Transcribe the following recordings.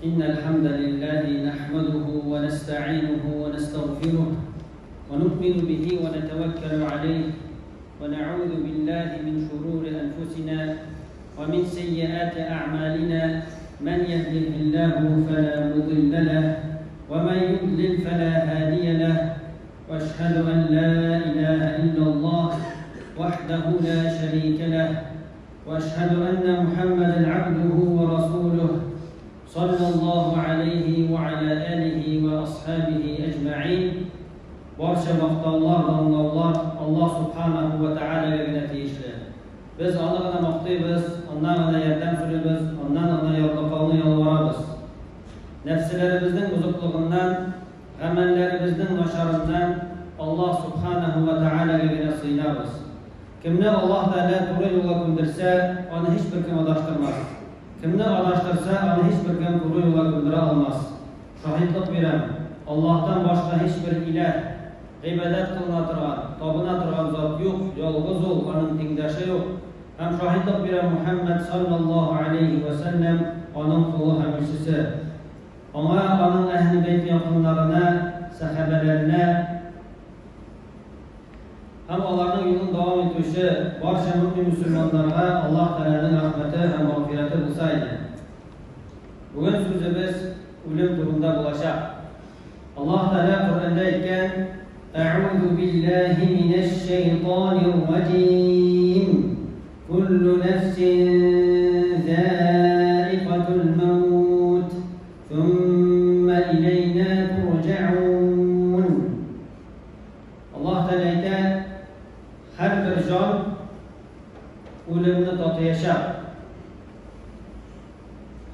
إن الحمد لله نحمده ونستعينه ونستغفره ونؤمن به ونتوكل عليه ونعوذ بالله من شرور أنفسنا ومن سيئات أعمالنا من يهده الله فلا مضل له ومن يضلل فلا هادي له واشهد أن لا إله إلا الله وحده لا شريك له واشهد أن محمدا عبده ورسوله صلى الله عليه وعلى آله وأصحابه أجمعين. Барча мактаулар, данлаулар Аллаһ Субханаһу ва Тәгаләгә генә тиешле. Без аны гына мактыйбыз, аннан гына ярдәм сорыйбыз, аннан гына ярлыкауны ялварабыз. Нәфселәребезнең бозыклыгыннан, гамәлләребезнең начарыннан Аллаһ Субханаһу ва Тәгаләгә генә сыенабыз. Кемне Аллаһ Тәгалә туры юлга күндерсә, аны һичбер кем адаштырмас. Кемне адаштырса, аны һичбер кем туры юлга күндерә алмас. Шаһитлык бирәм, Аллаһтан башка һичбер иләһ, гыйбадәт кылына торган, табына торган зат юк, ялгыз ул, аның тиңдәше юк. Һәм шаһитлык бирәм Мухәммәд саллаллаһу алейһи вә сәлләм аның колы һәм илчесе. Аңа, аның әһле бәйт якыннарына, сәхабәләренә һәм аларның юлын дәвам итүче барча мөэмин мөселманнарга Аллаһ Тәгаләнең рәхмәте һәм мәгъфирәте булса иде. Бүген сүзебез үлем турында булачак. Аллаһ Тәгалә Коръәндә әйткән: Әгъузу биллаһи минәш шәйтанир раҗим. Куллу нәфсин заикатул маут, thumма иләйна турҗаун. Аллаһ Тәгалә әйтә, һәрбер җан үлемне татыячак.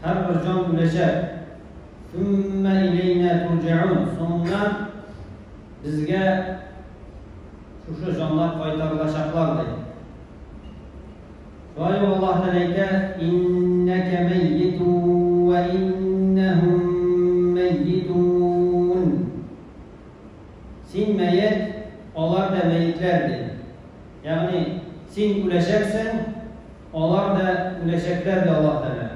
Һәрбер җан үләчәк. Thumma иләйна турҗаун. Соңыннан безгә шушы җаннар кайтарылачаклар ди. Шулай ук Аллаһ Тәгалә әйтә: Иннәкә мәййитун ва иннәһум мәййитун. Син мәет, алар да мәетләр ди. Ягъни син үләчәксең, алар да үләчәкләр ди Аллаһ Тәгалә.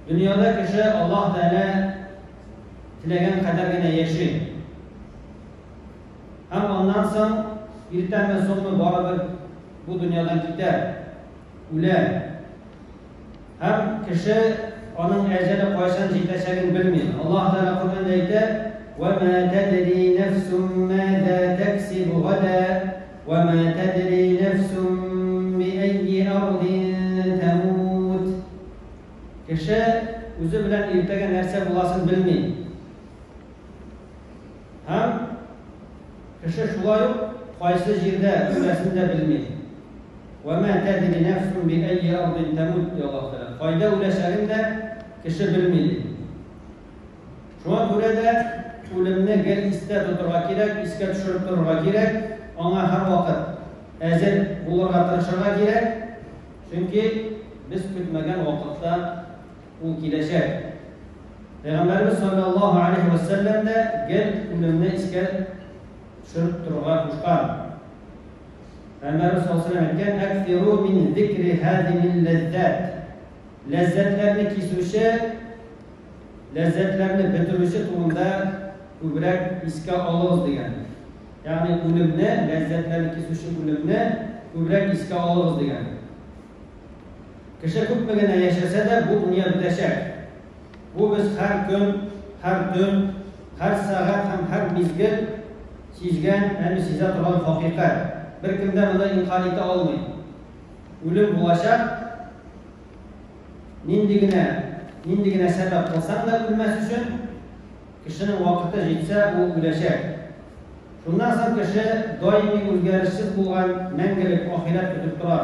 Дөньяда кеше Аллаһ Тәгалә теләгән кадәр генә яши. Һәм аннан соң иртәме соңмы барыбер бу дөньядан китәр, үлә. Һәм кеше аның әҗәле кайчан җитәчәген белми. Аллаһ Тәгалә Коръәндә әйтә: "Ва ма тадри нәфсум маза таксибу гада, ва ма тадри нәфсум би айи ардин тамут". Кеше үзе белән иртәгә нәрсә буласын белми. Һәм кеше шулай ук кайсы җирдә үләсен дә белми. Вә мә тәдри нәфсун би әйи ардин тәмут, ди Аллаһ Тәгалә. Кайда үләчәген дә кеше белми, ди. Шуңа күрә дә үлемне гел истә тотырга кирәк, искә төшереп торырга кирәк, аңа һәрвакыт әзер булырга тырышырга кирәк, чөнки без көтмәгән вакытта ул киләчәк. Пәйгамбәребез саллаллаһу алейһи вә сәлләм дә гел үлемне искә төшереп торырга кушкан. Пәйгамбәребез саллаллаһу алейһи вә сәлләм әйткән: "Әкфиру мин зикри һазимил ләззат". Ләззәтләрне кисүче, ләззәтләрне бетерүче турында күбрәк искә алыгыз дигән. Ягъни үлемне, ләззәтләрне кисүче үлемне күбрәк искә алыгыз дигән. Кеше күпме генә яшәсә дә, бу дөнья бетәчәк. Бу без һәр көн, һәр төн, һәр сәгать һәм һәр мизгел сизгән һәм сизә торган хакыйкать. Беркем дә моны инкарь итә алмый. Үлем булачак. Нинди генә, нинди генә сәбәп кылсаң да үлмәс өчен, кешенең вакыты җитсә, ул үләчәк. Шуннан соң кеше даими үзгәрешсез булган мәңгелек ахирәт көтеп тора.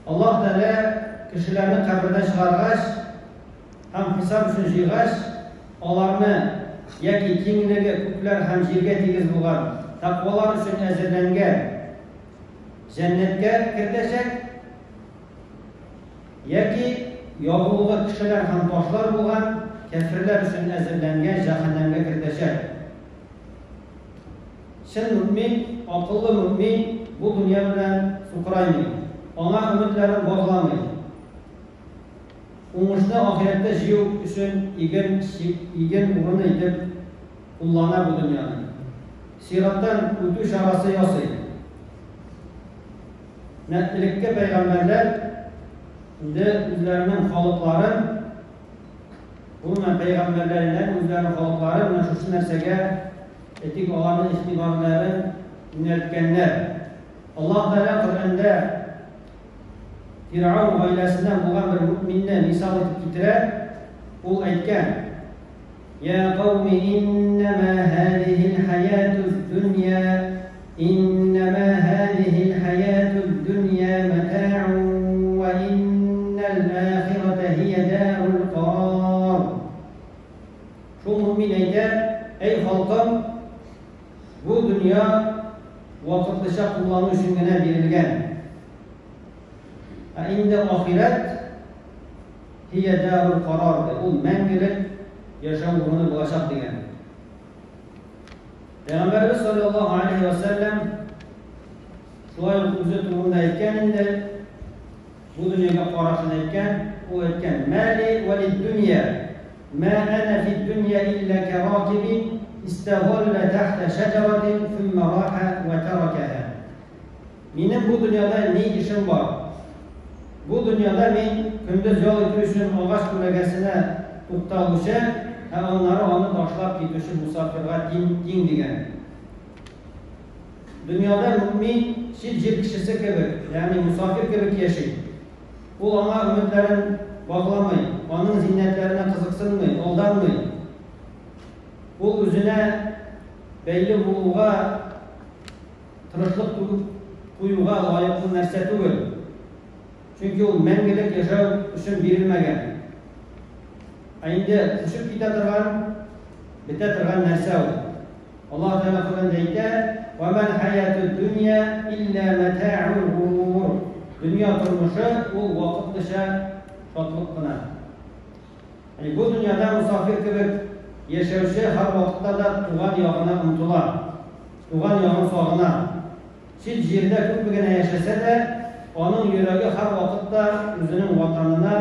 Аллаһ Тәгалә кешеләрне кабердән чыгаргач һәм хисап өчен җыйгач, аларны яки киңлеге күкләр һәм җиргә тигез булган тәкъвалар өчен әзерләнгән җәннәткә кертәчәк, яки ягулыгы кешеләр һәм ташлар булган кяферләр өчен әзерләнгән җәһәннәмгә кертәчәк. Чын мөэмин, акыллы мөэмин бу дөнья белән сукыраймый, аңа өметләрен багламый. Уңышны ахирәттә җыю өчен иген, иген урыны итеп куллана бу дөньяны. Сираттан үтү чарасы ясый. Менә элекке пәйгамбәрләр инде үзләренең халыкларын, гомумән пәйгамбәрләреннән үзләренең халыкларын менә шушы нәрсәгә, әйтик, аларның игътибарларын юнәлткәннәр. Аллаһ Тәгалә Коръәндә Фиргавн гаиләсеннән булган бер мөэминне мисал итеп китерә, ул әйткән, Я кауми иннәмә һәзиһил хәятүд-дөнья, иннәмә һәзиһил хәятүд-дөнья мәтәгъун вә иннәл ахирәтә һия дәрул карар. Шул мөэмин әйтә, Әй халкым, бу дөнья вакытлыча куллану өчен генә бирелгән. Ә инде ахирәт һия дарул карар ди, ул мәңгелек яшәү урыны булачак дигән. Пәйгамбәребез саллаллаһу алейһи ва сәлләм шулай ук үзе турында әйткән инде, бу дөньяга карашын әйткән, ул әйткән: "Мәли ва лид-дөнья, ма ана фид-дөнья илля каракибин истазалла тахта шаҗаратин сумма раха ва таракаха." Минем бу дөньяда ни эшем бар? Бу дөньяда мин көндез ял итү өчен агач күләгәсенә тукталучы, ә аннары аны ташлап китүче мосафирга тиң, тиң дигән. Дөньяда мөэмин чит җир кешесе кебек, ягъни мосафир кебек яши. Ул аңа өметләрен багламый, аның зиннәтләренә кызыксынмый, алданмый. Ул үзенә бәйле булуга Тырышлык түгеп куюга лаеклы нәрсә түгел. Чөнки ул мәңгелек яшәү өчен бирелмәгән. Ә инде күчеп китә торган, бетә торган нәрсә ул. Аллаһ Тәгалә Коръәндә әйтә: "Ва мал хаятуд дөнья илля мата'ул гурур." Дөнья тормышы ул вакытлыча шатлык кына. Ягъни бу дөньяда мосафир кебек яшәүче һәрвакытта да туган ягына омтыла, туган ягын сагына. Чит җирдә күпме генә яшәсә дә, аның йөрәге һәрвакытта үзенең ватанына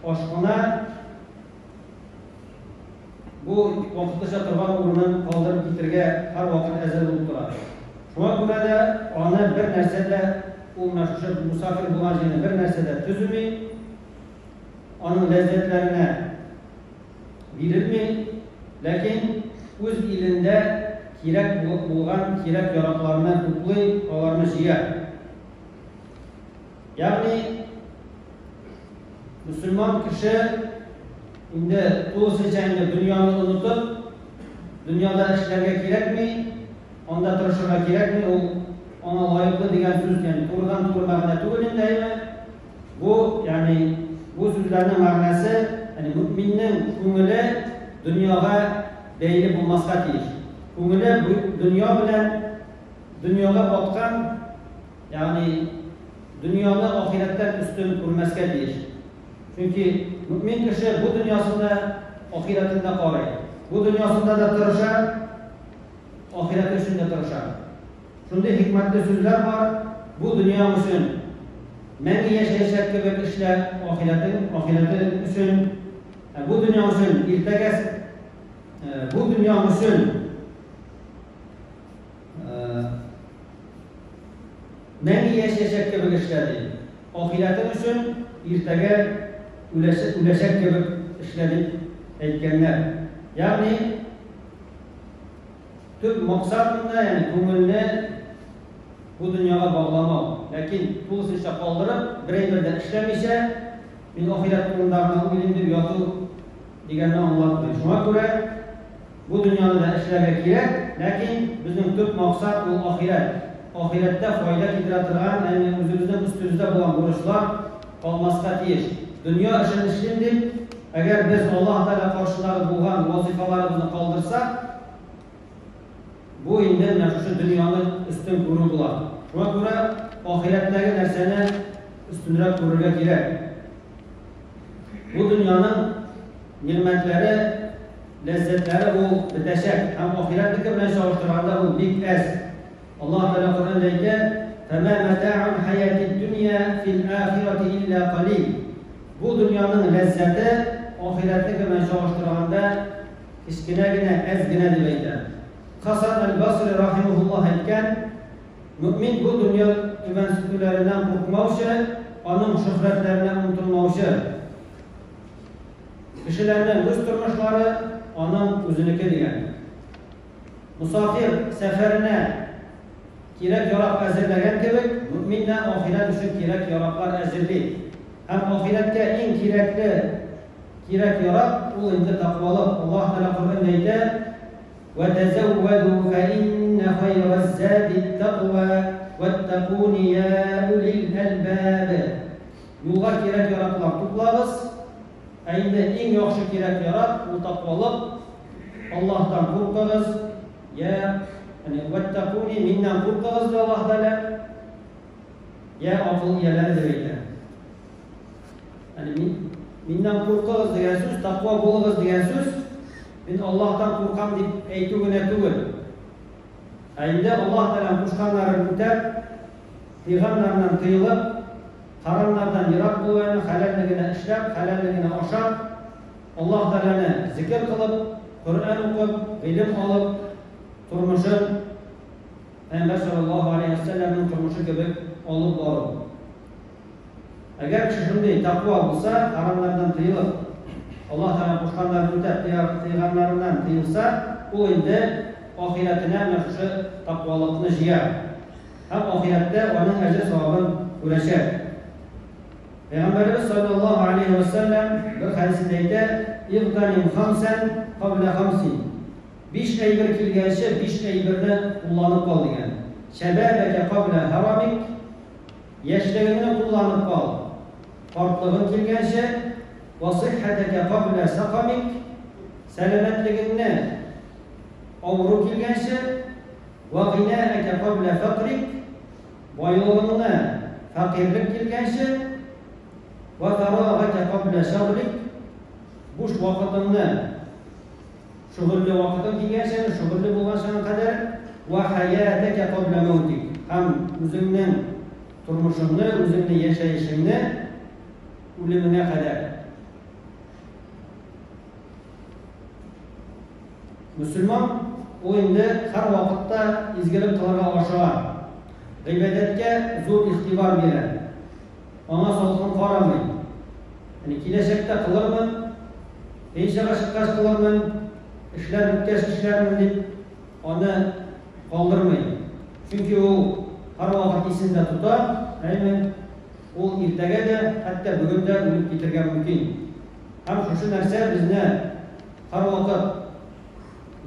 ашкына, бу вакытлыча торган урынын калдырып китергә һәрвакыт әзер булып тора. Шуңа күрә дә аны бер нәрсә дә, ул менә шушы мосафир булган җирне бер нәрсә дә төземи, аның ләззәтләренә бирелми, ләкин үз илендә кирәк булган кирәк-яракларны туплый, аларны җыя. Ягъни мөселман кеше инде тулысынча инде дөньяны онытып, дөньяда эшләргә кирәкми, анда тырышырга кирәкми, ул аңа лаеклы дигән сүз, ягъни турыдан-туры мәгънә түгел инде, әйме? Бу, ягъни, бу сүзләрнең мәгънәсе, ягъни мөэминнең күңеле дөньяга бәйле булмаска тиеш. Күңеле дөнья белән дөньяга баткан, ягъни дөньяны ахирәттән өстен күрмәскә тиеш. Чөнки мөэмин кеше бу дөньясында ахирәтен дә карый. Бу дөньясында да тырыша, ахирәте өчен дә тырыша. Шундый хикмәтле сүзләр бар, бу дөньяң өчен мәңге яшәячәк кебек эшлә, ахирәтең, ахирәте өчен, ә бу дөньяң өчен иртәгә, бу дөньяң өчен мәңге яшәячәк кебек эшлә ди. Ахирәтең өчен иртәгә үләчәк кебек эшлә дип әйткәннәр. Ягъни Төп максат монда, ягъни күңелне бу дөньяга багламау. Ләкин тулысынча калдырып, бер әйбер дә эшләмичә, мин ахирәт турында гына уйлыйм дип яту дигәнне аңлатмый. Шуңа күрә бу дөньяны да эшләргә кирәк, ләкин безнең төп максат ул ахирәт. Ахирәттә файда китерә торган, ягъни үзебезнең өстебездә булган бурычлар калмаска тиеш. Дөнья эшен эшлим дип, әгәр без Аллаһ Тәгалә каршындагы булган вазыйфаларыбызны калдырсак, Бу инде менә шушы дөньяны өстен күрү була. Шуңа күрә ахирәттәге нәрсәне өстенрәк күрергә кирәк. Бу дөньяның нигъмәтләре, ләззәтләре ул бетәчәк һәм ахирәтнеке белән чагыштырганда ул бик әз. Аллаһ Тәгалә Коръәндә әйтә: "Фәмә мәтәгул хәятид дөнья фил ахирати илля калил." Бу дөньяның ләззәте ахирәтнеке белән чагыштырганда кечкенә генә, әз генә дип әйтә. Хасан әл-Басри рахимаһуллаһ әйткән, Мөэмин бу дөнья түбәнсетүләреннән куркмаучы, аның шөһрәтләренә омтылмаучы. Кешеләрнең үз тормышлары, аның үзенеке дигән. Мосафир сәфәренә кирәк-ярак әзерләгән кебек, мөэмин дә ахирәт өчен кирәк-яраклар әзерли. Һәм ахирәткә иң кирәкле кирәк-ярак, ул инде тәкъвалык. Аллаһ Тәгалә Коръәндә әйтә, Вә тәзәүвәдү фә иннә хәйрәз-зәдит-тәкъва, вәттәкуни йә улил әлбәб. Юлга кирәк-яраклар туплагыз, ә инде иң яхшы кирәк-ярак, ул тәкъвалык. Аллаһтан куркыгыз, йә, ягъни, вәттәкуни, миннән куркыгыз, ди Аллаһ Тәгалә, йә акыл ияләре дип әйтә. Ягъни, мин, миннән куркыгыз дигән сүз, тәкъва булыгыз дигән сүз, мин Аллаһтан куркам дип әйтү генә түгел. Ә инде Аллаһ Тәгаләнең кушканнарын үтәп, тыйганнарыннан тыелып, харамнардан ерак булу, ягъни хәләлне генә эшләп, хәләлне генә ашап, Аллаһ Тәгаләне зикер кылып, Коръән укып, гыйлем алып, тормышын Пәйгамбәр саллаллаһу алейһи ва сәлләмнең тормышы кебек алып бару. Әгәр кеше шундый тәкъва булса, харамнардан тыелып, Аллаһ Тәгалә кушканнарын үтәп, тыйганнарыннан тыелса, ул инде ахирәтенә менә шушы тәкъвалыкны җыя. Һәм ахирәттә аның әҗер-савабын күрәчәк. Пәйгамбәребез саллаллаһу алейһи ва сәлләм бер хәдисендә әйтә, "Игътаним хамсан кабла хамсин." Биш әйбер килгәнче, биш әйберне кулланып кал дигән. Шәбәбәкә кабла һарамик, яшьлегеңне кулланып кал, картлыгың килгәнче, ва сиххәтәкә кабла сакамик, сәламәтлегеңне авыру килгәнче, ва гинаәкә кабла фәкрик, Байлыгыңны фәкыйрьлек килгәнче, вә фәрагака каблә шәгълик, буш вакытыңны шөгыльле вакытың килгәнче, шөгыльле булганча кадәр, вә хәятәкә каблә мәүтик, һәм үзеңнең тормышыңны, үзеңне яшәешеңне үлемеңә кадәр. Мөселман ул инде һәрвакытта изгелек кылырга ашыга, гыйбадәткә зур игътибар бирә, аңа салкын карамый. Ягъни киләчәктә кылырмын, пенсиягә чыккач кылырмын, эшләр беткәч эшләрмен дип аны калдырмый. Чөнки ул һәрвакыт исендә тота, әйме, ул иртәгә дә, хәтта бүген дә үлеп китергә мөмкин. Һәм шушы нәрсә безне Һәрвакыт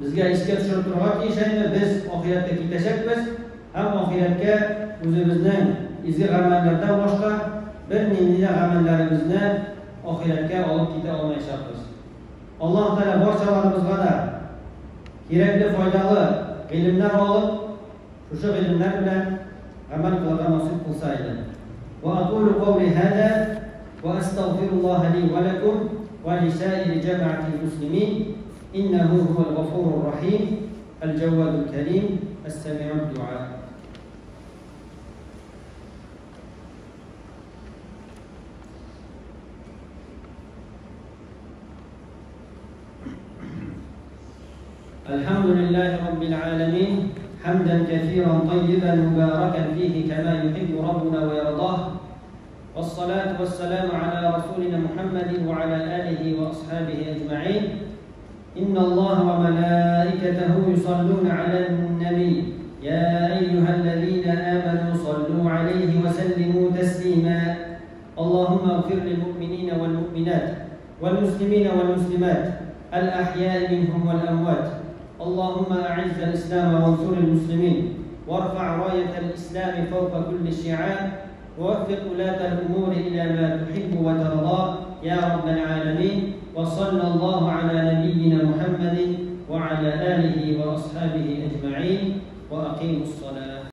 безгә искә төшереп торырга тиеш, әйме, без ахирәткә китәчәкбез һәм ахирәткә үзебезнең изге гамәлләрдән башка бернинди дә гамәлләребезне ахирәткә алып китә алмаячакбыз. Аллаһ Тәгалә барчаларыбызга да кирәкле, файдалы гыйлемнәр алып, шушы гыйлемнәр белән гамәл кылырга насыйп кылса иде. Ва акулу каули һада ва астагфируллаһа ли ва лакум ва лисаири джамаатил муслимин иннаху хувал гафурур рахим аль-джаввадул карим ас-самиуд дуа. الحمد لله رب العالمين حمدا كثيرا طيبا مباركا فيه كما يحب ربنا ويرضاه والصلاة والسلام على رسولنا محمد وعلى آله وأصحابه أجمعين إن الله وملائكته يصلون على النبي يا أيها الذين آمنوا صلوا عليه وسلموا تسليما اللهم اغفر للمؤمنين والمؤمنات والمسلمين والمسلمات الأحياء منهم والأموات اللهم أعز الإسلام وانصر المسلمين وارفع راية الإسلام فوق كل شعار ووفق ولاة الأمور إلى ما تحب وترضى يا رب العالمين وصلى الله على نبينا محمد وعلى آله وأصحابه أجمعين وأقيموا الصلاة.